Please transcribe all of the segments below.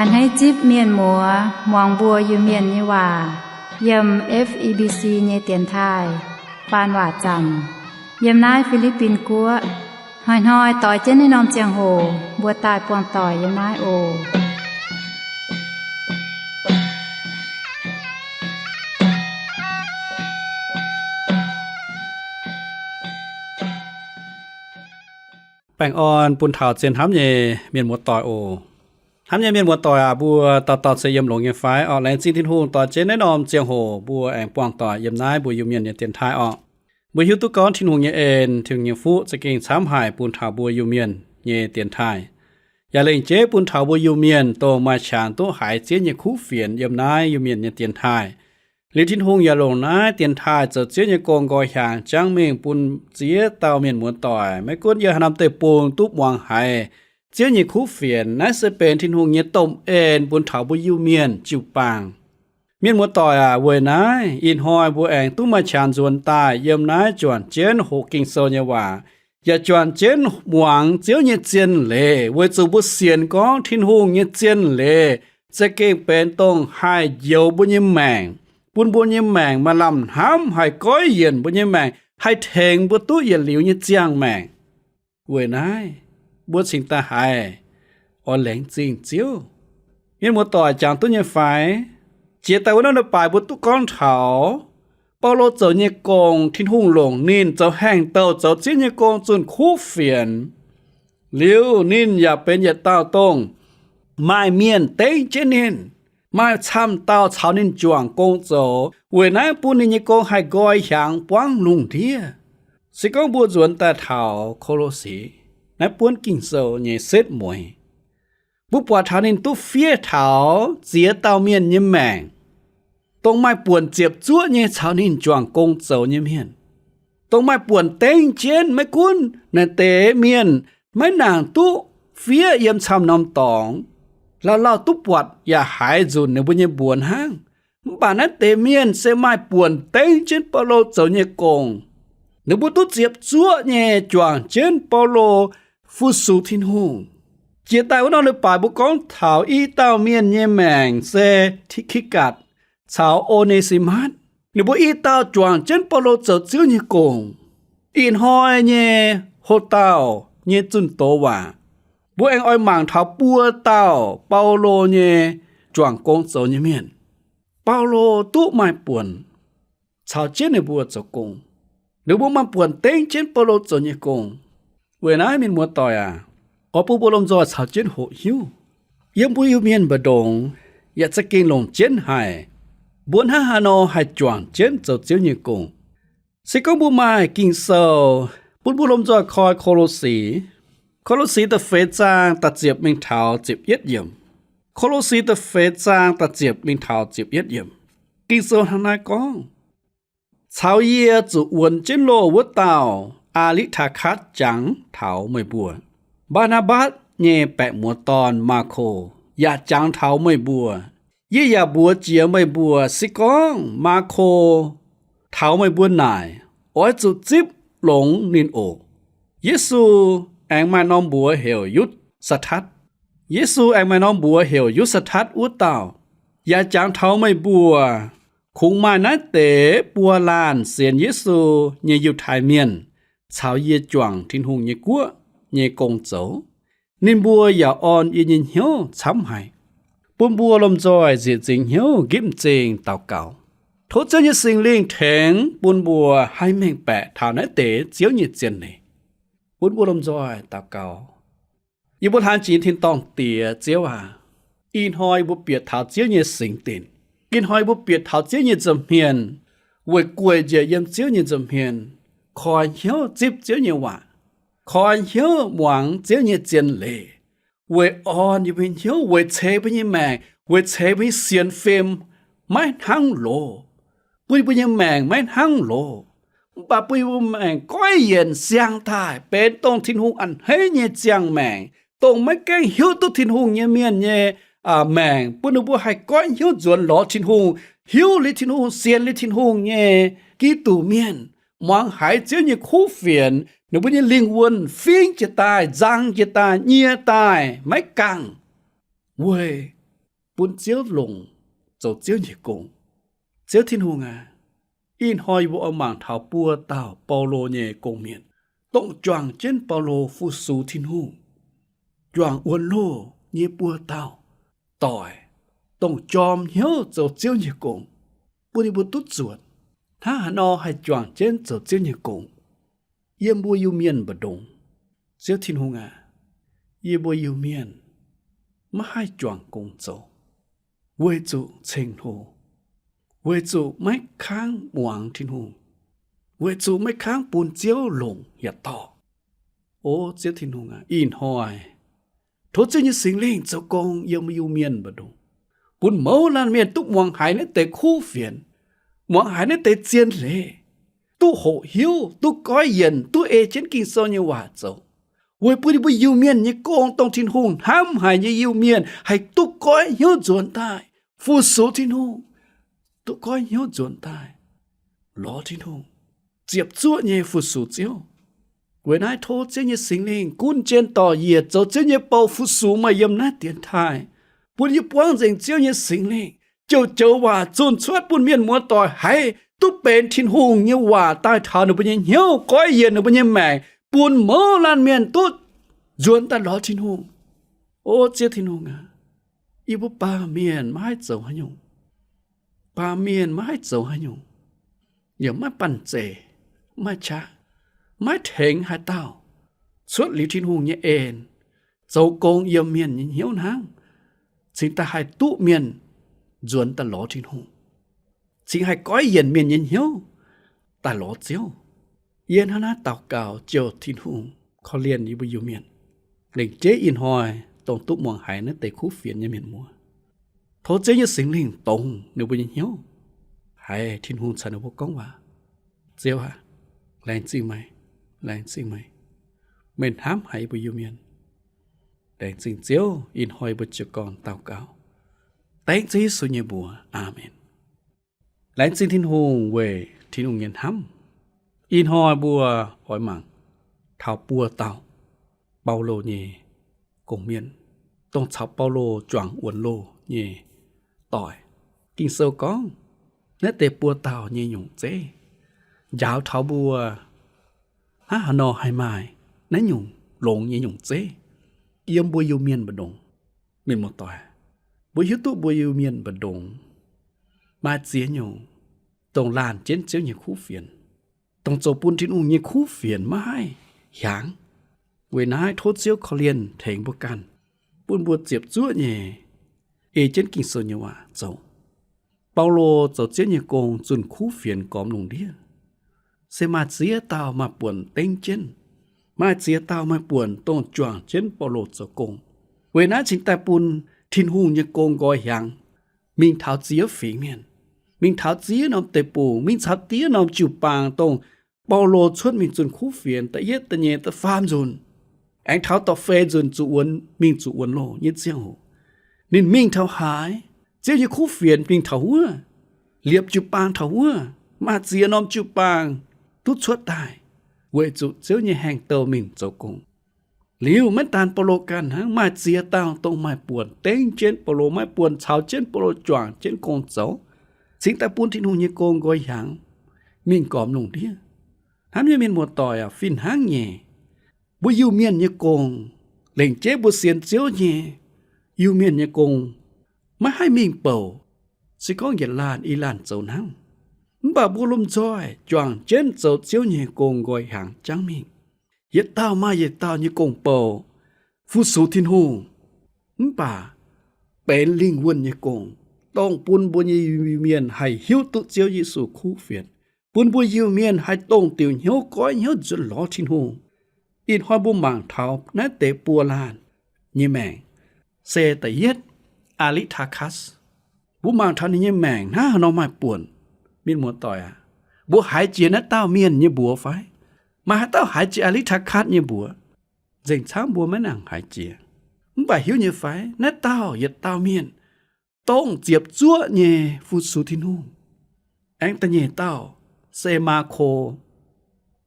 Hneiv zipv mienh muoz muangx mbuo Iu-Mienh nyei waac yiem F E B C nyei dienx taaih faan waac zaamc yiem naaiv Fi^li^bin Guoqv. Hnoi-hnoi doix jienv naaiv norm ziangh hoc mbuo daaih buangh doic yiem naaiv oc. Baengh orn bun taux zien hnamv nyei mienh muoz-doic oc. Hnamv nyei mienh muoz-doic aac, mbuo dauh dauh se yiem longx nyei fai orqc? Laengz zingh Tin-Hungh doix jienv naaiv norm ziangh hoc mbuo aengx buangh doic yiem naaiv mbuo Iu-Mienh nyei dienx taaih orqc. Mbuo hiuv duqv gorngv Tin-Hungh nyei en, Tin-Hungh nyei fuqv za'gengh camv haic bun taux mbuo Iu-Mienh nyei dienx taaih. Yaac lengc jeiv bun taux mbuo Iu-Mienh dongh maaih qangx duqv haiz Ziouv nyei kuv fienx yiem naaiv Iu-Mienh nyei dienx taaih. Liuz Tin-Hungh yaac longc naaiv dienx taaih zoux Ziouv nyei gong nqoi hiaangx jangv mingh bun ziex dauh mienh muoz-doic, maiv gunv yiem haaix norm deic-bung, duqv muangx haiz Ziouv nyei kuv fienx. Naaiv se benx Tin-Hungh nyei domh en bun taux mbuo Iu-Mienh jiu-baang. Mienh muoz-doic aac, weic naaiv ih hnoi mbuo aengx duqv maaih qangx nzuonx daaih yiem naaiv juangc jienv hoqc Ging-Sou nyei waac, yaac juangc jienv muangx Ziouv nyei zien leiz, weic zuqc mbuo sienx gorngv Tin-Hungh nyei zien leiz za'gengh benx dongh haih njoux mbuo nyei maengc, bun mbuo nyei maengc maaih lamh hnamv, haih goiv yienc mbuo nyei maengc, haih tengx mbuo duqv yietc liuz nyei ziangh maengc. Weic naaiv, mbuo cingx daaih haiz oix laengz zingh Ziouv. Mienh muoz-doic, jangx duqv nyei fai? Jiex daaih wuov norm leiz-baaix mbuo duqv gorngv taux Baulo zoux nyei gong, Tin-Hungh longc ninh zoux haengh douh zoux Ziouv nyei gong zunh kuv fienx. Liuz ninh yaac benx yietc dauh dongh maaih mienh dengv jienv ninh, maaih camv dauh caux ninh juangc gong zoux. Weic naaiv bun ninh nyei gong haih nqoi hiaangx buangv lungh ndiev. Se gorngv mbuo nzuonx daaih taux Ko^lo^si, naaiv buonv Ging-Sou nyei setv mueiz, mbuo buatc taux ninh duqv fiev taux ziex dauh mienh nyei maengc, dongh maaih buonc ziepc zuoqv nyei caux ninh juangc gong zoux nyei mienh, dongh maaih buonc dengv jienv, maiv gunv naaiv deix mienh maiv nangc duqv fiev yiem camv norm dorngx, lauh lauh duqv buatc yaac haiz nzunc ninh mbuo nyei mbuox hnangv. Mv baac naaiv deix mienh se maaih buonc dengv jienv Baulo zoux nyei gong. Ninh mbuo duqv ziepc zuoqv nyei juangc jienv Baulo fu-sux Tin-Hungh. Jiex daaih wuov norm leiz-baaix mbuo gorngv taux i dauh mienh nyei maengc se Ti^ki^gatc caux O^ne^si^matv. Ninh mbuo i dauh juangc jienv Baulo zoux Ziouv nyei gong. Ih hnoi nyei ho dauh nyei zunh doz waac, mbuo aengx oix mangc taux buo dauh Baulo nyei juangc gong zoux nyei mienh. Baulo duqv maaih buonc caux jienv ninh mbuo zoux gong. Ninh mbuo maaih buonc dengv jienv Baulo zoux nyei gong. Weic naaiv mienh muoz-doic aac, oix bun mbuo lomh nzoih caux jienv hoqc hiuv. Yiem mbuo Iu-Mienh mbu'ndongx yaac za'gengh longc jienv haic, mbuo hnangv haaix nor haih juangc jienv zoux Ziouv nyei gong. Se gorngv mbuo maaih Ging-Sou, bun mbuo lomh nzoih koi Ko^lo^si. Ko^lo^si da'feix zaang da'ziepc mingh taux ziepc yietv yiemc. Ko^lo^si da'feix zaang da'ziepc mingh taux ziepc yietv yiemc. Ging-Sou hnangv naaiv gorngv, caux yie zuqc wuonx jienv loh wuov dauh, Aa^li^taa^katv, jangx taux meih mbuo. Mbaa^naa^mbatv nyei baeqc muoz dorn, Maako, yaac jangx taux meih mbuo. Yie yaac mbuox jiex meih mbuo, se gorngv Maako taux meih mbuo naaic, oix zuqc zipv longx ninh oc. Yesu aengx maaih norm mbuox heuc Yusv^saa^tatv. Yesu aengx maaih norm mbuox heuc Yusv^saa^tatv wuov dauh, yaac jangx taux meih mbuo. Kungx maaih naaiv deix buo laanh sienx Yesu nyei Yiutai Mienh caux yie juangc Tin-Hungh nyei guoqv nyei gong zoux. Ninh mbuo yaac orn yie nyei hnyouv camv haic. Bun mbuo lomh nzoih nzieqc nzingx hnyouv nqipv m'zing daux gaux. Tov Ziouv nyei Singx Lingh tengx bun mbuo haih mengh baeqc taux naaiv deix Ziouv nyei zien leiz. Bun mbuo lomh nzoih daux gaux. Yie mbuo hlaang jiex tin-dorngh Diex, Ziouv aac, ih hnoi mbuo bieqc taux Ziouv nyei singx dinc. Ih hnoi mbuo bieqc taux Ziouv nyei nza'hmien, weic gueic njiec yiem Ziouv nyei nza'hmien, koi hnyouv zipv Ziouv nyei waac, koi hnyouv muangx Ziouv nyei zien leiz, weic orn yie mbuo nyei hnyouv, weic ceix mbuo nyei maengc, weic ceix mbuo nyei sienx fim maiv hnangv loz, bun yie mbuo nyei maengc maiv hnangv loz, mv baac bun yie mbuo maengc goiv yienc siang daaih, benx dongh Tin-Hungh a'hneiv nyei ziangh maengc, dongh maiv gaengh hiuv duqv Tin-Hungh nyei mienh nyei maengc, bun ninh mbuo haih goiv hnyouv nzuonx lorz Tin-Hungh, hiuv liuz Tin-Hungh, sienx liuz Tin-Hungh nyei Giduc mienh, muangx haiz Ziouv nyei kuv fienx, ninh mbuo nyei lingh wuonh fingx jiez daaih, nzang jiez daaih, nyie daaih, maiv gangh. Weic bun Ziouv longc zoux Ziouv nyei gong. Ziouv Tin-Hungh aac, ih hnoi yie mbuo oix mangc taux buo dauh Baulo nyei gong-mienh, dongh juangc jienv Baulo fu-sux Tin-Hungh, juangc wuonx loh nyei buo dauh doic, dongh jorm hnyouv zoux Ziouv nyei gong, bun yie mbuo duqv nzuonx. Hnangv haaix nor haih juangc jienv zoux Ziouv nyei gong? Yiem mbuo Iu-Mienh mbu'ndongx. Ziouv Tin-Hungh aac, yie mbuo Iu-Mienh maiv haih juangc gong zoux, weic zuqc ceng-hlo, weic zuqc maiv kangv muangx Tin-Hungh, weic zuqc maiv kangv bun Ziouv longc yaac dorh. O Ziouv Tin-Hungh aac, ih hnoi tov Ziouv nyei Singx Lingh zoux gong yiem Iu-Mienh mbu'ndongx, bun mouz laanh mienh duqv muangx haiz naaiv deix kuv fienx, muangx haiz naaiv deix zien leiz, duqv hoqc hiuv, duqv goiv yienc, duqv ei jienv Ging-Sou nyei waac zoux, weic bun yie mbuo Iu-Mienh nyei gong, dongh Tin-Hungh hnamv haic nyei Iu-Mienh, haih duqv goiv hnyouv nzuonx daaih fu-sux Tin-Hungh, duqv goiv hnyouv nzuonx daaih lorz Tin-Hungh, ziepc zuoqv nyei fu-sux Ziouv. Weic naaiv tov Ziouv nyei Singx Lingh gunv jien dorh yiec zoux Ziouv nyei bou fu-sux meih yiem naaiv dienx taaih, bun yie buangv nzengc Ziouv nyei Singx Lingh, joux-joux waac zunh cuotv bun mienh muoz-doic haiz, duqv benx Tin-Hungh nyei waac daaih taux ninh mbuo nyei hnyouv, goiv yienc ninh mbuo nyei maengc, bun mouz laanh mienh duqv nzuonx daaih lorz Tin-Hungh. O Ziouv Tin-Hungh aac, yie mbuo baamh mienh maiv haih zoux haaix nyungc. Baamh mienh maiv haih zoux haaix nyungc, yaac maiv banh zeic, maiv qaqv, maiv tengx haaix dauh cuotv liuz Tin-Hungh nyei en, zoux gong yiem mienh nyei hnyouv hnangv, cingx daaih haih duqv mienh nzuonx daaih lorz Tin-Hungh, cingx haih goiv yienc mienh nyei hnyouv daaih lorz Ziouv. Yie hnangv naaiv daux gaux jouh Tin-Hungh korv-lienh yie mbuo Iu-Mienh, lengc jeiv ih hnoi dongh duqv muangx haiz naaiv deix kuv fienx nyei mienh muoz. Tov Ziouv nyei Singx Lingh dongz ninh mbuo nyei hnyouv, haiz Tin-Hungh caux ninh mbuo gorngv waac. Ziouv aac, laengz zingh meih, laengz zingh meih. Meih hnamv haiz yie mbuo Iu-Mienh. Laengz zingh Ziouv, ih hnoi yie mbuo jiez gorn daux gaux dengv Ziouv Yesu nyei mbuox. Aamen. Laengz zingh Tin-Hungh weic Tin-Hungh nyei hnamv. Ih hnoi mbuo oix mangc taux buo dauh Baulo nyei gong-mienh, dongh caux Baulo juangc wuonx loh nyei doic. Ging-Sou gorngv naaiv deix buo dauh nyei nyungc zeiv njaaux taux mbuo hnangv haaix nor haih maaih naaiv nyungc longx nyei nyungc zeiv yiem mbuo Iu-Mienh mbu'ndongx. Mienh muoz-doic, mbuo hiuv duqv mbuo Iu-Mienh mbu'ndongx maaih ziex nyungc dongh laanh jienv Ziouv nyei kuv fienx, dongh zoux bun Tin-Hungh nyei kuv fienx maiv haih hiaangx. Weic naaiv tov Ziouv korv-lienh tengx mbuo ganh, bun mbuo ziepc zuoqv nyei ei jienv Ging-Sou nyei waac zoux. Baulo zoux Ziouv nyei gong zunh kuv fienx gormx lungh ndiev, se maaih ziex dauh maaih buonc dengv jienv, maaih ziex dauh maaih buonc dongh juangc jienv Baulo zoux gong. Weic naaiv cingx daaih bun Tin-Hungh nyei gong nqoi hiaangx, mingh taux ziex fingx mienh, mingh taux ziex norm deic-bung, mingh taux ziex norm jiu-baang, dongh Baulo cuotv mingh zunh kuv fienx da'yietv, da'nyeic, da'faam nzunc, aengx taux da'feix nzunc zuqc wuonx, mingh zuqc wuonx loh nyei ziangh hoc. Ninh mingh taux haaix, Ziouv nyei kuv fienx mingh taux wuov, liepc jiu-baang taux wuov, maaih ziex norm jiu-baang duqv cuotv daaih, weic zuqc Ziouv nyei haengh douh mingh zoux gong. Liuz maiv daan Baulo ganh hnangv, maaih ziex dauh dongh maaih buonc dengv jienv Baulo, maaih buonc caux jienv Baulo juangc jienv gong zoux, cingx daaih bun Tin-Hungh nyei gong nqoi hiaangx, mingh gormx lungh ndiev. Hnamv nyei mienh muoz-doic aac, fih hnangv nyei, mbuo Iu-Mienh nyei gong, lengc jeiv mbuo sienx Ziouv nyei, Iu-Mienh nyei gong maiv haih mingh bouc. Se gorngv yietc laanh i laanh zoux hnangv, mv baac mbuo lomh nzoih juangc jienv zoux Ziouv nyei gong nqoi hiaangx jangv mingh. Yietc dauh maaih yietc dauh nyei gong-bou fu-sux Tin-Hungh, mv baac benx lingh wuonh nyei gong, dongh bun mbuo nyei Iu-Mienh haih hiuv duqv Ziouv Yesu kuv fienx, bun mbuo Iu-Mienh haih dongh diuc hnyouv goiv hnyouv nzuonx lorz Tin-Hungh. Ih hnoi mbuo mangc taux naaiv deix buo laanh nyei maengc, se da'yietv, Aa^li^taa^katv. Mbuo mangc taux ninh nyei maengc hnangv haaix nor maaih buonc. Mienh muoz-doic aac, mbuo haiz jiex naaiv dauh mienh nyei mbuox fai? Maaih haaix dauh haiz jiex Aa^li^taa^katv nyei mbuox? Nzengc camv mbuo maiv nangc haiz jiex. Mv baac hiuv nyei fai, naaiv dauh yietc dauh mienh dongh ziepc zuoqv nyei fu-sux Tin-Hungh. Aengx da'nyeic dauh se Maako.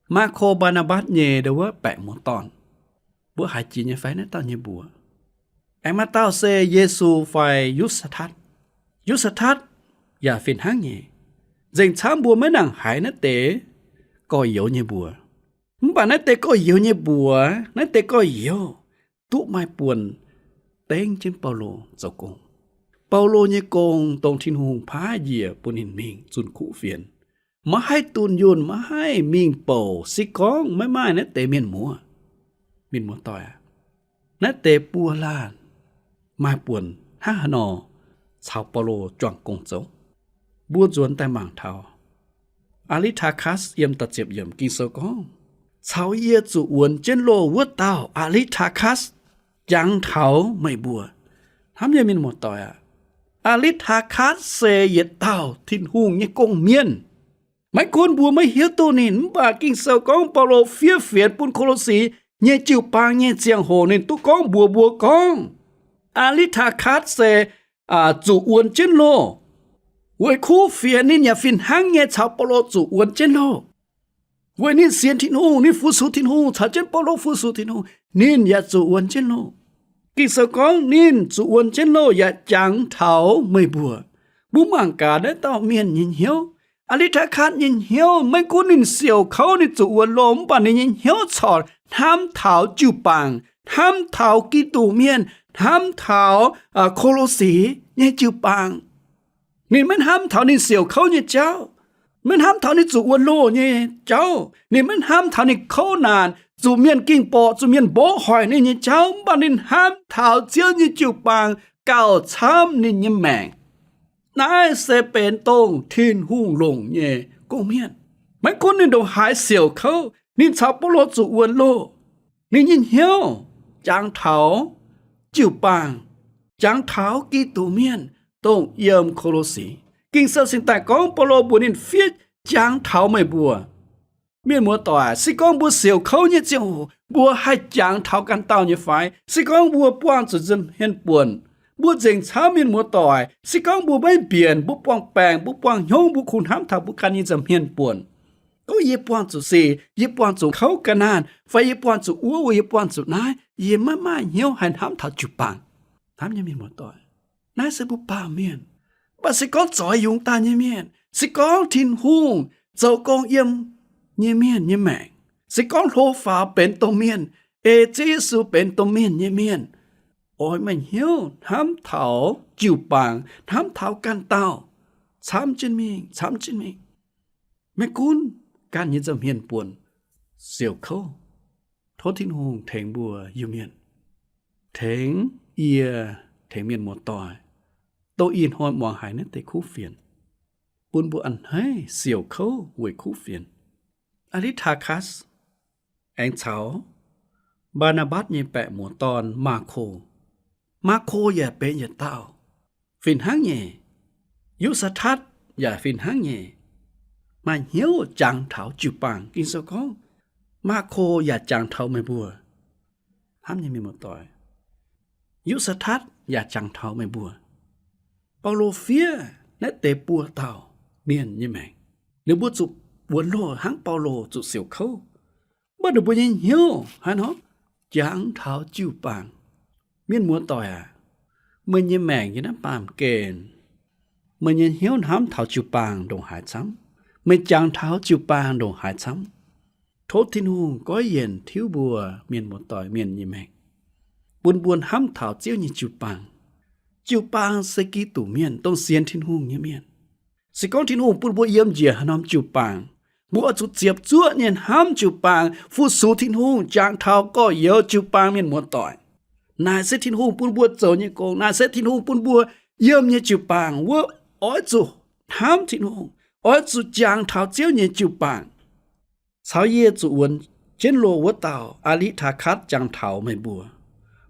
Maako, Mbaa^naa^mbatv nyei ndo wuov baeqc muoz-dorn. Mbuo haiz jiex nyei fai naaiv dauh nyei mbuox? Aengx maaih dauh se Yesu fai Yu^saa^tatv. Yu^saa^tatv yaac fih hnangv nyei. Nzengc camv mbuo maiv nangc haiz naaiv deix gorx-youz nyei mbuox. Mv baac naaiv deix gorx-youz nyei mbuox, naaiv deix gorx-youz duqv maaih buonc dengv jienv Baulo zoux gong. Baulo nyei gong dongh Tin-Hungh paaiv njiec bun ninh mingh zunh kuv fienx. Maiv haih dunh yunh, maiv haih mingh bouc, se gorngv maiv maaih naaiv deix mienh muoz. Mienh muoz-doic aac, naaiv deix buo laanh maaih buonc hnangv haaix nor caux Baulo juangc gong zoux? Mbuo nzuonx daaih mangc taux Aa^li^taa^katv yiem da'ziepc yiemc Ging-Sou gorngv, caux yie zuqc wuonx jienv loh wuov dauh Aa^li^taa^katv jangx taux meih mbuo. Hnamv nyei mienh muoz-doic aac, Aa^li^taa^katv se yietc dauh Tin-Hungh nyei gong-mienh. Maiv gunv mbuo maiv hiuv duqv ninh, mv baac Ging-Sou gorngv Baulo fiev fienx bun Ko^lo^si nyei jiu-baang nyei ziangh hoc ninh duqv gorngv mbuox mbuo gorngv, Aa^li^taa^katv se zuqc wuonx jienv loh. Weic kuv fienx ninh yaac fih hnangv nyei caux Baulo zuqc wuonx jienv loh. Weic ninh sienx Tin-Hungh, ninh fu-sux Tin-Hungh, caux jienv Baulo fu-sux Tin-Hungh, ninh yaac zuqc wuonx jienv loh. Ging-Sou gorngv ninh zuqc wuonx jienv loh yaac jangx taux meih mbuo. Mbuo mangc gaax naaiv dauh mienh nyei hnyouv, Aa^li^taa^katv nyei hnyouv, maiv gunv ninh siouc kouv ninh zuqc wuonx loh, mv baac ninh nyei hnyouv corc hnamv taux jiu-baang, hnamv taux Giduc mienh, hnamv taux Ko^lo^si nyei jiu-baang. Ninh maiv hnamv taux ninh siouc kouv nyei jauv, maiv hnamv taux ninh zuqc wuonx loh nyei jauv, ninh maiv hnamv taux ninh kouv naanc, zuqc mienh ging-borqc, zuqc mienh mborqv hoic ninh nyei jauv, mv baac ninh hnamv taux Ziouv nyei jiu-baang gauh camv ninh nyei maengc. Naaiv se benx dongh Tin-Hungh longc nyei gong-mienh. Maiv gunv ninh ndongc haaix siouc kouv, ninh caux Baulo zuqc wuonx loh, ninh nyei hnyouv jangx taux jiu-baang, jangx taux Giduc mienh, dongh yiem Ko^lo^si. Ging-Sou cingx daaih gorngv Baulo mbuox ninh fiev jangx taux meih mbuo. Mienh muoz-doic, se gorngv mbuo siouc kouv nyei ziangh hoc mbuo haih jangx taux ganh dauh nyei fai? Se gorngv mbuo buangh zuqc nza'hmien buonc, mbuo nzengc camv, mienh muoz-doic, se gorngv mbuo maiv mbienc, mbuo buangh baengc, mbuo buangh hnyouv, mbuo kungx hnamv taux mbuo ganh nyei nza'hmien buonc. Gorngv yie buangh zuqc sic, yie buangh zuqc kouv ga'naanh, fai yie buangh zuqc wuov, yie buangh zuqc naaiv, yie maiv maaih hnyouv haih hnamv taux jiu-baang. Hnamv nyei mienh muoz-doic, naaiv se mbuo baamh mienh. Mv baac se gorngv zoix yungz daaih nyei mienh, se gorngv Tin-Hungh zoux gong yiem nyei mienh nyei maengc, se gorngv hlo faaux benx domh mienh, ei Ziouv Yesu benx domh mienh nyei mienh, oix meih hnyouv hnamv taux jiu-baang, hnamv taux ganh dauh camv jienv mingh, camv jienv mingh. Maiv gunv ganh nyei nza'hmien buonc, siouc kouv, tov Tin-Hungh tengx mbuo Iu-Mienh, tengx yie, tengx mienh muoz-doic, dongh ih hnoi muangx haiz naaiv deix kuv fienx, bun mbuo a'hneiv siouc kouv weic kuv fienx. Aa^li^taa^katv aengx caux Mbaa^naa^mbatv nyei baeqc muoz-dorn Maako. Maako yaac benx yietc dauh fih hnangv nyei. Yu^saa^tatv yaac fih hnangv nyei, maaih hnyouv jangx taux jiu-baang. Ging-Sou gorngv, Maako yaac jangx taux meih mbuo. Hnamv nyei mienh muoz-doic, Yu^saa^tatv yaac jangx taux meih mbuo. Baulo fiev naaiv deix buo dauh mienh nyei maengc, ninh mbuo zuqc wuonx loh hnangv Baulo zuqc siouc kouv. Mv baac ninh mbuo nyei hnyouv haaix nor jangx taux jiu-baang. Mienh muoz-doic aac, meih nyei maengc yiem naaiv baamh gen, meih nyei hnyouv hnamv taux jiu-baang ndongc haaix camv? Meih jangx taux jiu-baang ndongc haaix camv? Tov Tin-Hungh goiv yienc tiuv mbuo mienh muoz-doic mienh nyei maengc, bun mbuo hnamv taux Ziouv nyei jiu-baang. Jiu-baang se Giduc mienh, dongh sienx Tin-Hungh nyei mienh. Se gorngv Tin-Hungh bun mbuo yiem njiec haaix norm jiu-baang, mbuo oix zuqc ziepc zuoqv nyei hnamv jiu-baang, fu-sux Tin-Hungh, jangx taux gorx-youz jiu-baang mienh muoz-doic. Naaic se Tin-Hungh bun mbuo zoux nyei gong. Naaic se Tin-Hungh bun mbuo yiem nyei jiu-baang. Wuov oix zuqc hnamv Tin-Hungh, oix zuqc jangx taux Ziouv nyei jiu-baang. Caux yie zuqc wuonx jienv loh wuov dauh Aa^li^taa^katv jangx taux meih mbuo.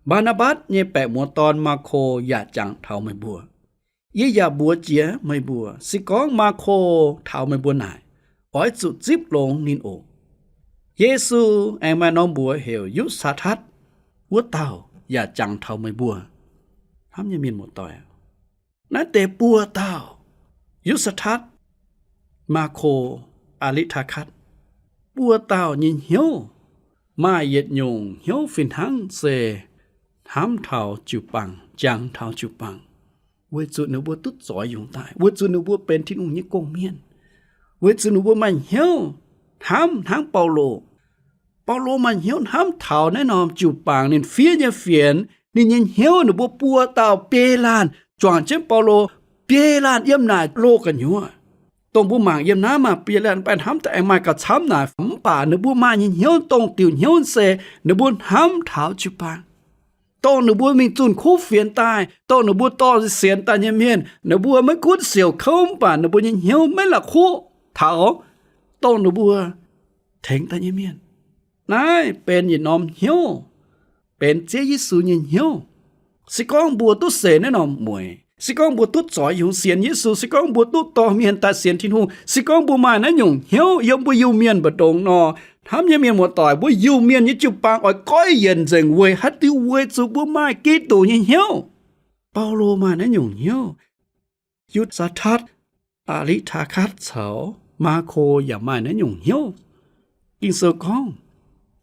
Mbaa^naa^mbatv nyei baeqc muoz-dorn Maako yaac jangx taux meih mbuo. Yie yaac mbuox jiex meih mbuo, se gorngv Maako taux meih mbuo naaic, oix zuqc zipv longx ninh oc. Yesu aengx maaih norm mbuox heuc Yu^saa^tatv, wuov dauh yaac jangx taux meih mbuo. Hnamv nyei mienh muoz-doic, naaiv deix buo dauh, Yu^saa^tatv, Maako, Aa^li^taa^katv, buo dauh nyei hnyouv maaih yietc nyungc hnyouv fih hnangv se hnamv taux jiu-baang, jangx taux jiu-baang, weic zuqc ninh mbuo duqv zoix yungz daaih, weic zuqc ninh mbuo benx Tin-Hungh nyei gong-mienh, weic zuqc ninh mbuo maaih hnyouv hnamv hnangv Baulo. Baulo maaih hnyouv hnamv taux naaiv norm jiu-baang, ninh fiev nyei fienx, ninh nyei hnyouv, ninh mbuo buo dauh biei laanh juangc jienv Baulo, biei laanh yiem naaic loz gu'nyuoz. Dongh mbuo mangc yiem naaiv maah, biei laanh mv baac hnamv daaih aengx maaih gauh camv naaic, mv baac ninh mbuo maaih nyei hnyouv, dongh diuc hnyouv se ninh mbuo hnamv taux jiu-baang. Dongh ninh mbuo mingh zunh kuv fienx daaih, dongh ninh mbuo dorh sienx daaih nyei mienh, ninh mbuo maiv gunv siouc kouv mv baac ninh mbuo nyei hnyouv maiv la'kuqv taux dongh ninh mbuo tengx daaih nyei mienh. Naaiv benx yietc norm hnyouv, benx Ziouv Yesu nyei hnyouv. Se gorngv mbuo duqv seix naaiv norm mueiz, se gorngv mbuo duqv zoix yungz sienx Yesu, se gorngv mbuo duqv dorh mienh daaih sienx Tin-Hungh, se gorngv mbuo maaih naaiv nyungc hnyouv yiem mbuo Iu-Mienh mbu'ndongx nor, hnamv nyei mienh muoz-doic, mbuo Iu-Mienh nyei jiu-baang oix goiv yienc nzengc. Weic haaix diuc? Weic zuqc mbuo maaih Giduc nyei hnyouv. Baulo maaih naaiv nyungc hnyouv. Yu^saa^tatv, Aa^li^taa^katv caux Maako yaac maaih naaiv nyungc hnyouv. Ging-Sou gorngv,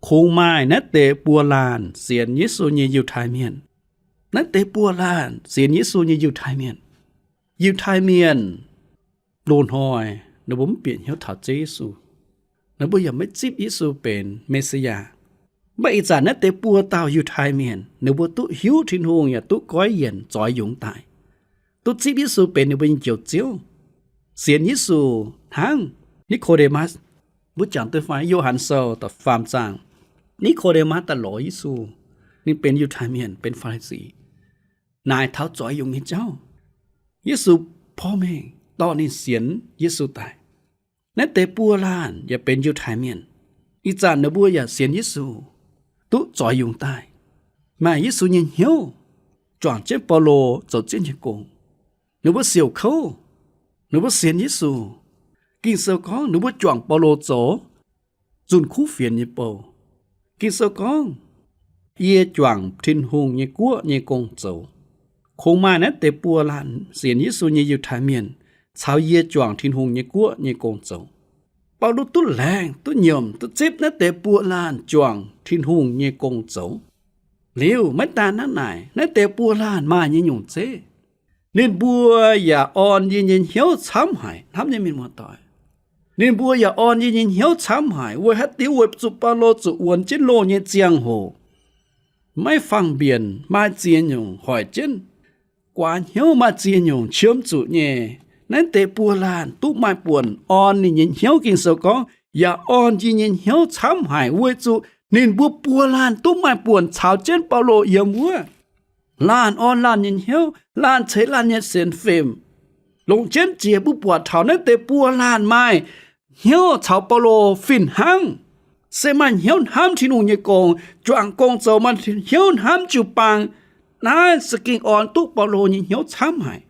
kungx maaih naaiv deix buo laanh sienx Yesu nyei Yiutai Mienh. Naaiv deix buo laanh sienx Yesu nyei Yiutai Mienh. Yiutai Mienh loz-hnoi ninh mbuo mv bieqc hnyouv taux Ziouv Yesu. Ninh mbuo yaac maiv zipv Yesu benx Me^si^yaa. Mv baac ih zanc naaiv deix buo dauh Yiutai Mienh, ninh mbuo duqv hiuv Tin-Hungh yaac duqv goiv yienc zoix yungz daaih, duqv zipv Yesu benx ninh mbuo nyei Njoux Ziouv, sienx Yesu hnangv Ni^ko^nde^matv. Mbuo jangx duqv fai Yo^han Sou da'faam zaang, Ni^ko^nde^matv daaih lorz Yesu. Ninh benx Yiutai Mienh, benx Faa^li^si, naaic taux zoix yungz nyei jauv. Yesu porv mengh dorh ninh sienx Yesu daaih. Naaiv deix buo laanh yaac benx Yiutai Mienh. Ih zanc ninh mbuo yaac sienx Yesu, duqv zoix yungz daaih, maaih Yesu nyei hnyouv, juangc jienv Baulo zoux Ziouv nyei gong. Ninh mbuo siouc kouv, ninh mbuo sienx Yesu. Ging-Sou gorngv ninh mbuo juangc Baulo zoux zunh kuv fienx nyei bou. Ging-Sou gorngv, yie juangc Tin-Hungh nyei guoqv nyei gong zoux. Kungx maaih naaiv deix buo laanh sienx Yesu nyei Yiutai Mienh caux yie juangc Tin-Hungh nyei guoqv nyei gong zoux. Baulo duqv laengz, duqv nyiemc, duqv zipv naaiv deix buo laanh juangc Tin-Hungh nyei gong zoux. Liuz maiv daan hnangv naaic, naaiv deix buo laanh maaih nyei nyungc zeiv. Ninh mbuo yaac orn yie nyei hnyouv camv haic, hnamv nyei mienh muoz-doic. Ninh mbuo yaac orn yie nyei hnyouv camv haic. Weic haaix diuc? Weic zuqc Baulo zuqc wuonx jienv loh nyei ziangh hoc, maiv fangx mbienc, maaih ziex nyungc hoic jienv, guaax hnyouv, maaih ziex nyungc qiemx zuqc nyei. Naaiv deix buo laanh duqv maaih buonc orn ninh nyei hnyouv. Ging-Sou gorngv, yaac orn yie nyei hnyouv camv haic, weic zuqc ninh mbuo buo laanh duqv maaih buonc caux jienv Baulo yiem wuov. Laanh orn laanh nyei hnyouv, laanh ceix laanh nyei sienx fim. Longc jienv jiex mbuo buatc taux naaiv deix buo laanh maaih hnyouv caux Baulo fih hnangv, se maaih hnyouv hnamv Tin-Hungh nyei gong, juangc gong zoux, maaih hnyouv hnamv jiu-baang. Naaiv za'gengh orn duqv Baulo nyei hnyouv camv haic.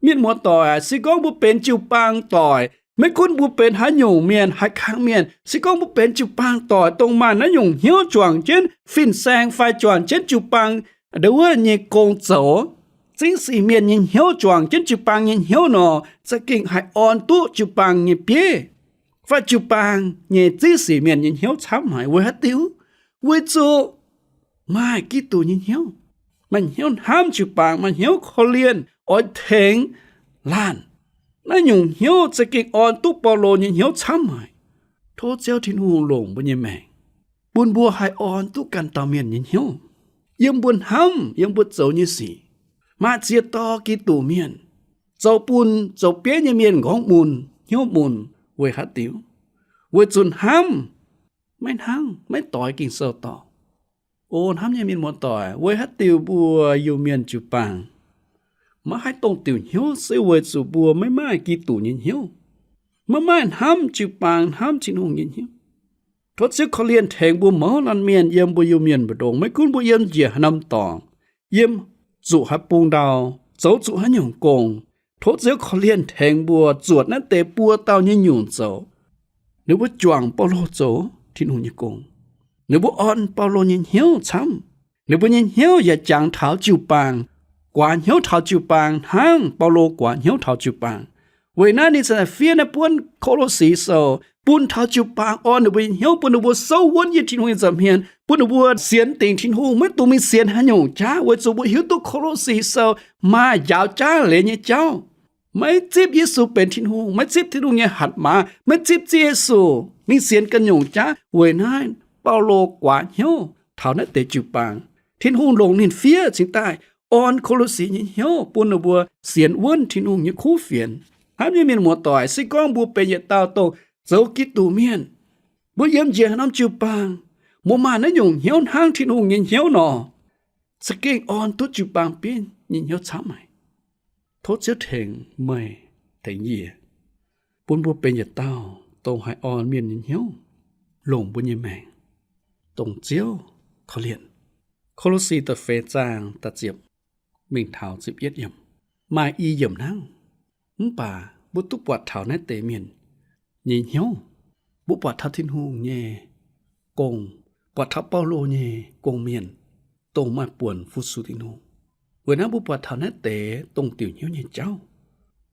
Mienh muoz-doic, se gorngv mbuo benx jiu-baang doic, maiv gunv mbuo benx haaix nyungc mienh, haaix kang mienh, se gorngv mbuo benx jiu-baang doic, dongh maaih naaiv nyungc hnyouv juangc jienv fin-saeng fai juangc jienv jiu-baang ndau wuov nyei gong zoux, zingv sic mienh nyei hnyouv juangc jienv jiu-baang nyei hnyouv nor, za'gengh haih orn duqv jiu-baang nyei bieiv fai jiu-baang nyei zingv sic mienh nyei hnyouv camv haic. Weic haaix diuc? Weic zuqc maaih Giduc nyei hnyouv, maaih hnyouv hnamv jiu-baang, maaih hnyouv korv-lienh oix tengx laanh. Naaiv nyungc hnyouv za'gengh orn duqv Baulo nyei hnyouv camv haic. Tov Ziouv Tin-Hungh longc mbuo nyei maengc, bun mbuo haih orn duqv ganh dauh mienh nyei hnyouv, yiem mbuo hnamv, yiem mbuo zoux nyei sic. Maaih ziex dorh Giduc mienh zoux bun zoux bieiv nyei mienh nqorngv mun, hnyouv mun. Weic haaix diuc? Weic zuqc hnamv, maiv hnangv, maiv doix Ging-Sou dorngc. O hnamv nyei mienh muoz-doic, weic haaix diuc mbuo Iu-Mienh jiu-baang maiv haih dongh diuc hnyouv? Se weic zuqc mbuo maiv maaih Giduc nyei hnyouv, maiv maaih hnamv jiu-baang, hnamv Tin-Hungh nyei hnyouv. Tov Ziouv korv-lienh tengx mbuo mouz laanh mienh yiem mbuo Iu-Mienh mbu'ndongx, maiv gunv mbuo yiem njiec haaix norm dorngx, yiem zuqc haaix bung ndau, zoux zuqc haaix nyungc gong, tov Ziouv korv-lienh tengx mbuo zuotc naaiv deix buo dauh nyei nyungc zoux. Ninh mbuo juangc Baulo zoux Tin-Hungh nyei gong. Ninh mbuo orn Baulo nyei hnyouv camv. Ninh mbuo nyei hnyouv yaac jangx taux jiu-baang, guaax hnyouv taux jiu-baang hnangv Baulo guaax hnyouv taux jiu-baang. Weic naaiv ninh ziouc fiev naaiv buonv Ko^lo^si Sou bun taux jiu-baang, orn ninh mbuo nyei hnyouv, bun ninh mbuo souv wuonv yie Tin-Hungh nyei nza'hmien, bun ninh mbuo sienx dingc Tin-Hungh, maiv dungx mingh sienx haaix nyungc jaav, weic zuqc mbuo hiuv duqv Ko^lo^si Sou maaih njaaux jaav leiz nyei jauv. Maiv zipv Yesu benx Tin-Hungh, maiv zipv Tin-Hungh nyei hatc maaz, maiv zipv Ziouv Yesu, mingh sienx ganh nyungc jaav. Weic naaiv Baulo guaax hnyouv taux naaiv deix jiu-baang. Tin-Hungh longc ninh fiev cingx daaih orn Ko^lo^si nyei hnyouv bun ninh mbuo sienx wuonv Tin-Hungh nyei kuv fienx. Hnamv nyei mienh muoz-doic, se gorngv mbuo benx yietc dauh dongh zoux Giduc mienh, mbuo yiem njiec haaix norm jiu-baang, mbuo maaih naaiv nyungc hnyouv hnangv Tin-Hungh nyei hnyouv nor, za'gengh orn duqv jiu-baang bieiv nyei hnyouv camv haic. Tov Ziouv tengx meih, tengx yie, bun mbuo benx yietc dauh dongh haih orn mienh nyei hnyouv, longc mbuo nyei maengc, dongh Ziouv korv-lienh. Ko^lo^si da'feix zaang da'ziepc mingh taux ziepc yietv yiemc, maaih i yiemc hnangv. Mv baac mbuo duqv buatc taux naaiv deix mienh nyei hnyouv. Mbuo buatc taux Tin-Hungh nyei gong, buatc taux Baulo nyei gong-mienh, dongh maaih buonc fu-sux Tin-Hungh. Weic naaiv mbuo buatc taux naaiv deix dongh diuc hnyouv nyei jauv,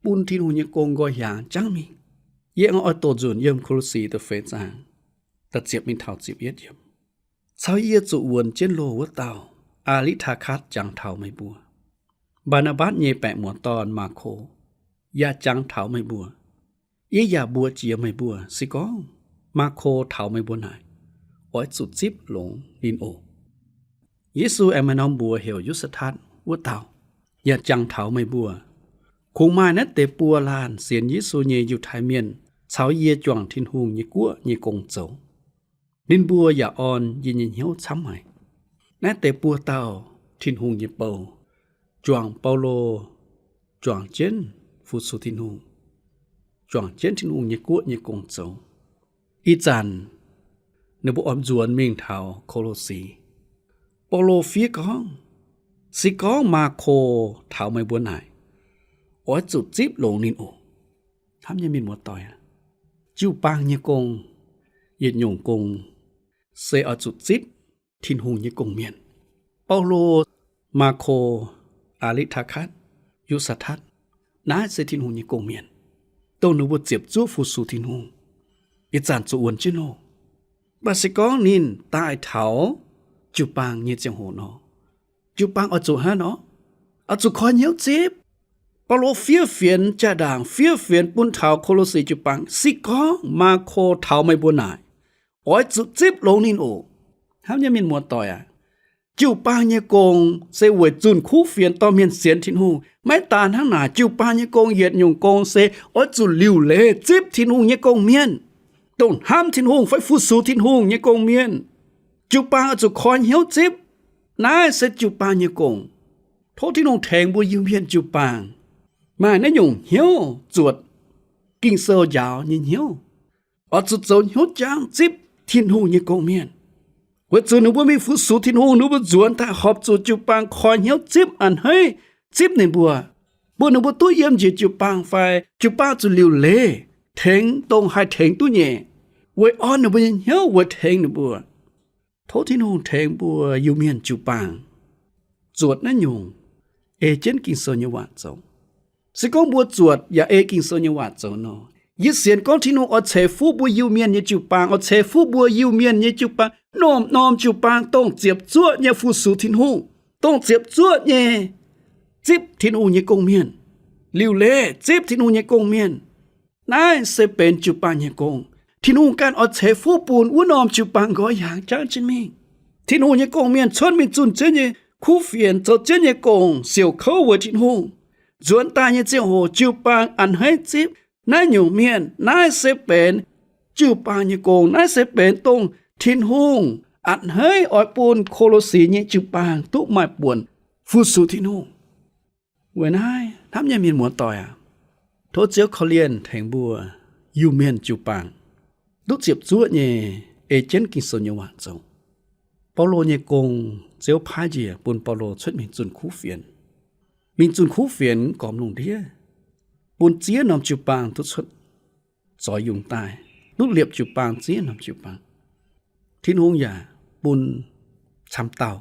bun Tin-Hungh nyei gong nqoi hiaangx jangv mingh. Yie aengx oix doqc nzunc yiem Ko^lo^si da'feix zaang da'ziepc mingh taux ziepc yietv yiemc. Caux yie zuqc wuonx jienv loh wuov dauh, Aa^li^taa^katv, jangx taux meih mbuo. Mbaa^naa^mbatv nyei baeqc muoz-dorn, Maako, yaac jangx taux meih mbuo. Yie yaac mbuox jiex meih mbuo, se gorngv Maako taux meih mbuo naaic, oix zuqc zipv longx ninh oc. Yesu aengx maaih norm mbuox heuc Yusv^satv wuov dauh yaac jangx taux meih mbuo. Kungx maaih naaiv deix buo laanh sienx Yesu nyei Yiutai Mienh caux yie juangc Tin-Hungh nyei guoqv nyei gong zoux. Ninh mbuo yaac orn yie nyei hnyouv camv haic. Naaiv deix buo dauh Tin-Hungh nyei bou, juangc Baulo, juangc jienv fu-sux Tin-Hungh, juangc jienv Tin-Hungh nyei guoqv nyei gong zoux. Ih zanc ninh mbuo oix nzuonx mingh taux Ko^lo^si. Baulo fiev gorngv, se gorngv Maako taux meih mbuo naaic, oix zuqc zipv longx ninh oc. Hnamv nyei mienh muoz-doic aac, jiu-baang nyei gong, yietc nyungc gong se oix zuqc zipv Tin-Hungh nyei gong-mienh. Baulo, Maako, Aa^li^taa^katv, Yusv^satv, naaiv se Tin-Hungh nyei gong-mienh, dongh ninh mbuo ziepc zuoqv fu-sux Tin-Hungh, ih zanc zuqc wuonx jienv loh. Mv baac se gorngv ninh daaih taux jiu-baang nyei ziangh hoc nor, jiu-baang oix zuqc hnangv nor, oix zuqc koi hnyouv zipv. Baulo fiev fienx jaa-ndaangc, fiev fienx bun taux Ko^lo^si jiu-baang, se gorngv Maako taux meih mbuo naaic, oix zuqc zipv longx ninh oc. Hnamv nyei mienh muoz-doic aac, jiu-baang nyei gong se weic zunh kuv fienx dorh mienh sienx Tin-Hungh. Maiv daan hnangv naaic, jiu-baang nyei gong yietc nyungc gong se oix zuqc liuc leiz zipv Tin-Hungh nyei gong-mienh, dongh hnamv Tin-Hungh fai fu-sux Tin-Hungh nyei gong-mienh. Jiu-baang oix zuqc koi hnyouv zipv. Naaiv se jiu-baang nyei gong. Tov Tin-Hungh tengx mbuo Iu-Mienh jiu-baang maaih naaiv nyungc hnyouv zuotc Ging-Sou njaaux nyei hnyouv, oix zuqc zoux hnyouv jangv zipv Tin-Hungh nyei gong-mienh. Weic zuqc ninh mbuo mingh fu-sux Tin-Hungh, ninh mbuo nzuonx daaih horpc zuqc jiu-baang koi hnyouv zipv, a'hneiv zipv ninh mbuo, bun ninh mbuo duqv yiem njiec jiu-baang fai jiu-baang zuqc liuc leiz tengx dongh haih tengx duqv nyei, weic orn ninh mbuo nyei hnyouv, weic tengx ninh mbuo. Tov Tin-Hungh tengx mbuo Iu-Mienh jiu-baang zuotc naaiv nyungc ei jienv Ging-Sou nyei waac zoux. Se gorngv mbuo zuotc yaac ei Ging-Sou nyei waac zoux nor, yie sienx gorngv Tin-Hungh oix ceix fuqv mbuo Iu-Mienh nyei jiu-baang, oix ceix fuqv mbuo Iu-Mienh nyei jiu-baang, norm-norm jiu-baang dongh ziepc zuoqv nyei fu-sux Tin-Hungh, dongh ziepc zuoqv nyei zipv Tin-Hungh nyei gong-mienh, liuc leiz zipv Tin-Hungh nyei gong-mienh. Naaiv se benx jiu-baang nyei gong. Tin-Hungh ganh oix ceix fuqv bun wuov norm jiu-baang nqoi hiaangx jangv jienv mingh. Tin-Hungh nyei gong-mienh cuotv mingh zunh jienv nyei kuv fienx, zoux jienv nyei gong, siouc kouv weic Tin-Hungh. Nzuonx daaih nyei ziangh hoc jiu-baang a'hneiv zipv naaiv nyungc mienh. Naaiv se benx jiu-baang nyei gong. Naaiv se benx dongh Tin-Hungh a'hneiv oix bun Ko^lo^si nyei jiu-baang duqv maaih buonc fu-sux Tin-Hungh. Weic naaiv, hnamv nyei mienh muoz-doic aac, tov Ziouv korv-lienh tengx mbuo Iu-Mienh jiu-baang duqv ziepc zuoqv nyei ei jienv Ging-Sou nyei waac zoux. Baulo nyei gong, Ziouv paaiv njiec bun Baulo cuotv mingh zunh kuv fienx. Mingh zunh kuv fienx gormx lungh ndiev, bun ziex norm jiu-baang duqv cuotv zoix yungz daaih, duqv liepc jiu-baang ziex norm jiu-baang. Tin-Hungh yaac bun camv dauh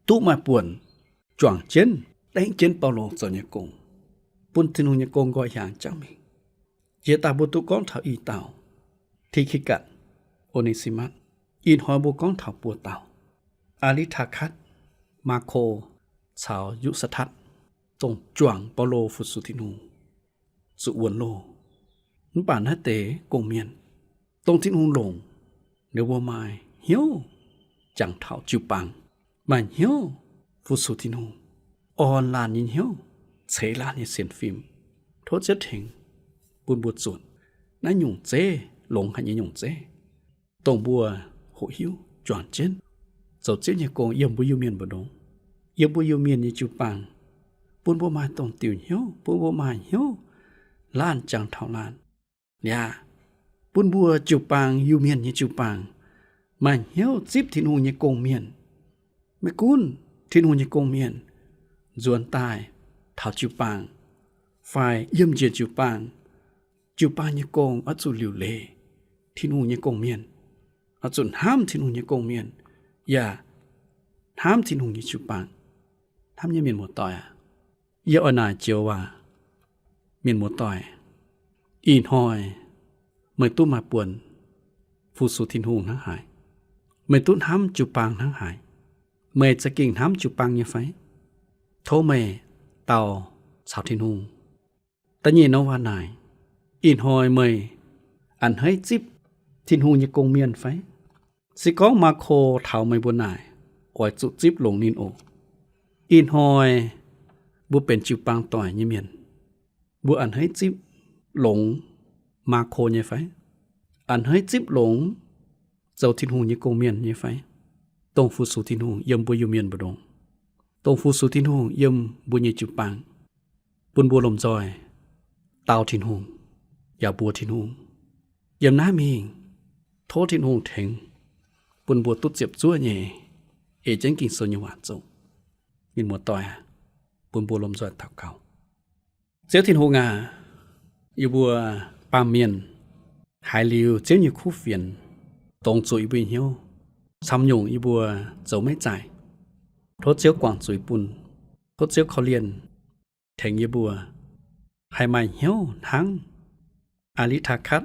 duqv maaih buonc juangc jienv, dengv jienv Baulo zoux nyei gong, bun Tin-Hungh nyei gong nqoi hiaangx jangv mingh. Jiex daaih mbuo duqv gorngv taux i dauh, Ti^ki^gatc, O^ne^si^matv. Ih hnoi mbuo gorngv taux buo dauh. Aa^li^taa^katv, Maako caux Yu^saa^tatv, dongh juangc Baulo fu-sux Tin-Hungh zuqc wuonx loh. Mv baac naaiv deix gong-mienh, dongh Tin-Hungh longc, ninh mbuo maaih hnyouv jangx taux jiu-baang, maaih hnyouv fu-sux Tin-Hungh, orn laanh nyei hnyouv, ceix laanh nyei sienx fim. Tov Ziouv tengx bun mbuo zuotc naaiv nyungc zeiv, longx haic nyei nyungc zeiv, dongh mbuo hoqc hiuv juangc jienv zoux Ziouv nyei gong yiem mbuo Iu-Mienh mbu'ndongx, yiem mbuo Iu-Mienh nyei jiu-baang, bun mbuo maaih dongh diuc hnyouv, bun mbuo maaih hnyouv laanh jangx taux laanh. Yaac bun mbuo jiu-baang, Iu-Mienh nyei jiu-baang, maaih hnyouv zipv Tin-Hungh nyei gong-mienh. Maiv gunv Tin-Hungh nyei gong-mienh nzuonx daaih taux jiu-baang fai yiem njiec jiu-baang, jiu-baang nyei gong oix zuqc liuc leiz Tin-Hungh nyei gong-mienh, oix zuqc hnamv Tin-Hungh nyei gong-mienh, yaac hnamv Tin-Hungh nyei jiu-baang. Hnamv nyei mienh muoz-doic aac, yie oix naaic joux waac, mienh muoz-doic, ih hnoi meih duqv maaih buonc fu-sux Tin-Hungh hnangv haaix? Meih duqv hnamv jiu-baang hnangv haaix? Meih za'gengh hnamv jiu-baang nyei fai? Tov meih dau caux Tin-Hungh. Da'nyeic norm waac naaic, ih hnoi meih a'hneiv zipv Tin-Hungh nyei gong-mienh fai? Se gorngv Maako taux meih mbuo naaic, oix zuqc zipv longx ninh oc. Ih hnoi mbuo benx jiu-baang doic nyei mienh, mbuo a'hneiv zipv longx Maako nyei fai? A'hneiv zipv longx zoux Tin-Hungh nyei gong-mienh nyei fai? Dongh fu-sux Tin-Hungh yiem mbuo Iu-Mienh mbu'ndongx, dongh fu-sux Tin-Hungh yiem mbuo nyei jiu-baang, bun mbuo lomh nzoih dau Tin-Hungh, yaac mbuox Tin-Hungh. Yiem naaiv mingh, tov Tin-Hungh tengx bun mbuo duqv ziepc zuoqv nyei ei jienv Ging-Sou nyei waac zoux. Mienh muoz-doic aac, bun mbuo lomh nzoih daux gaux. Ziouv Tin-Hungh aac, yie mbuo baamh mienh haiz liuz Ziouv nyei kuv fienx, dongz zuqc yie mbuo nyei hnyouv, camv nyungc yie mbuo zoux maiv zaaic. Tov Ziouv guangc zuiz bun. Tov Ziouv korv-lienh tengx yie mbuo haih maaih hnyouv hnangv Aa^li^taa^katv,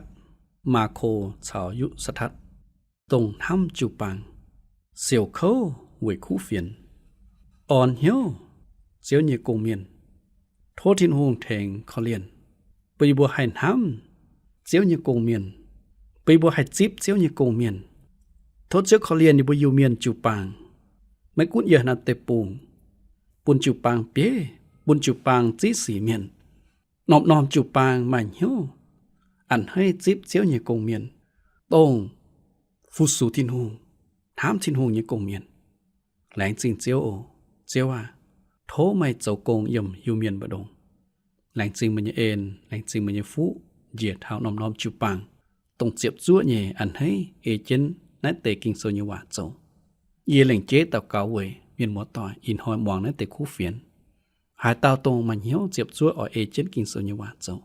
Maako caux Yu^saa^tatv, dongh hnamv jiu-baang, siouc kouv weic kuv fienx, orn hnyouv Ziouv nyei gong-mienh. Tov Tin-Hungh tengx korv-lienh, bun yie mbuo haih hnamv Ziouv nyei gong-mienh, bun yie mbuo haih zipv Ziouv nyei gong-mienh. Tov Ziouv korv-lienh yie mbuo Iu-Mienh jiu-baang, maiv gunv yiem naaiv deic-bung, bun jiu-baang bieiv, bun jiu-baang ziv sic mienh, norm-norm jiu-baang maaih hnyouv a'hneiv zipv Ziouv nyei gong-mienh, dongh fu-sux Tin-Hungh, hnamv Tin-Hungh nyei gong-mienh. Laengz zingh Ziouv oc. Ziouv aah, tov meih zoux gong yiem Iu-Mienh mbu'ndongx. Laengz zingh meih nyei en, laengz zingh meih nyei fuqv njiec taux norm-norm jiu-baang, dongh ziepc zuoqv nyei a'hneiv ei jienv naaiv deix Ging-Sou nyei waac zoux. Yie lengc jeiv daux gaux weic mienh muoz-doic ih hnoi muangx naaiv deix kuv fienx, haaix dauh dongh maaih hnyouv ziepc zuoqv oix ei jienv Ging-Sou nyei waac zoux,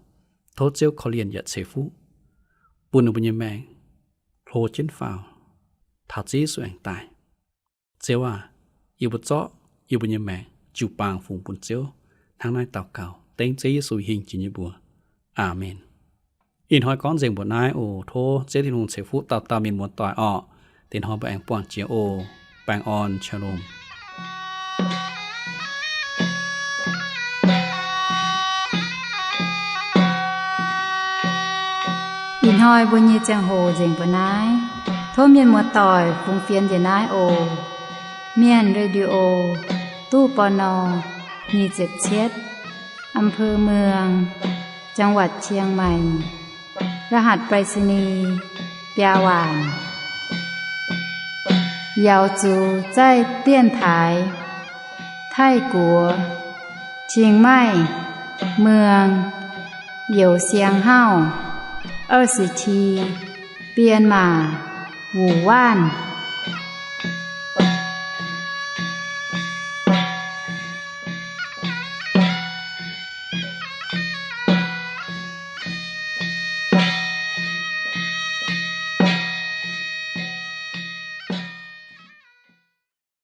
tov Ziouv korv-lienh yaac ceix fuqv bun ninh mbuo nyei maengc hlo jienv faaux taux Ziouv Yesu aengx daaih. Ziouv aah, yie mbuo zorqv yie mbuo nyei maengc jiu-baang fungx bun Ziouv. Hnangv naaiv daux gaux dengv Ziouv Yesu hingh jiex nyei mbuox. Aamen. Ih hnoi gorngv nzengc mbuoqc naaiv oc. Tov Ziouv Tin-Hungh ceix fuqv dauh dauh mienh muoz-doic orqc. Deix hnoi mbuo aengx buangh jiex oc. Baengh orn, shalom. Ih hnoi mbuo nyei ziangh hoc nzengc mbuoqc naaiv. Tov mienh muoz-doic fungx fienx njiec naaiv oc. Mienh Radio, ตู้ ปณ. nyic ziepc cietv, อำเภอเมือง จังหวัดเชียงใหม่ รหัสไปรษณีย์ biaa waanc. 瑶族在电台 Taiv-Guoqv, Chiang Mai, เมือง Yauh Siang Hauv, 二十七, Bienh Maac, Wuonh Waanv.